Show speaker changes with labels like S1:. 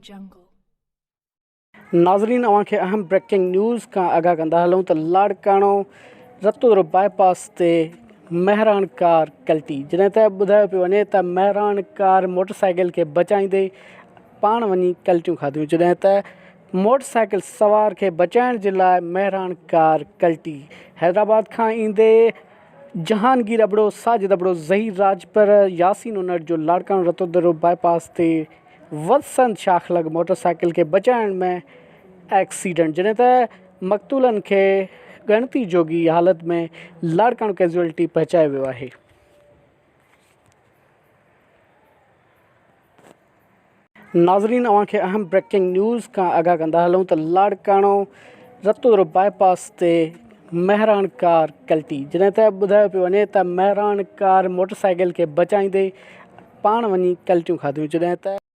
S1: Jungle.
S2: ناظرين اوهان کي اهم بريڪنگ نيوز کان آگاهه ڪندا هلون ته لاڙڪاڻو رتودرو باء پاس تي مهراڻ ڪار ڪلٽي جڏهن ته ٻڌايو پيو وڃي ته مهراڻ ڪار موٽر سائيڪل کي بچائيندي پاڻ وڃي ڪلٽيون کاڌيون جڏهن ته موٽر سائيڪل سوار کي بچائڻ جي لاء مهراڻ ڪار ڪلٽي حيدرآباد کان ايندي جهانگير ابڙو، ساجد ابڙو، ظهير راڄپر، ياسين انڙ جو لاڙڪاڻو رتودرو باء پاس تي وتسند شاخ لڳ موٽر سائيڪل کي بچائڻ ۾ ايڪسيڊنٽ جڏهن ته مقتولن کي ڳڻتي جوڳي حالت ۾ لاڙڪاڻو ڪيزوئلٽي پهچايو ويو آهي. ناظرين اوهان کي اهم بريڪنگ نيوز کان آگاهه ڪندا هلون ته لاڙڪاڻو رتودرو باء پاس تي مهراڻ ڪار ڪلٽي جڏهن ته ٻڌايو پيو وڃي ته مهراڻ ڪار موٽر سائيڪل کي بچائيندي پاڻ وڃي ڪلٽيون کاڌيون جڏهن ته.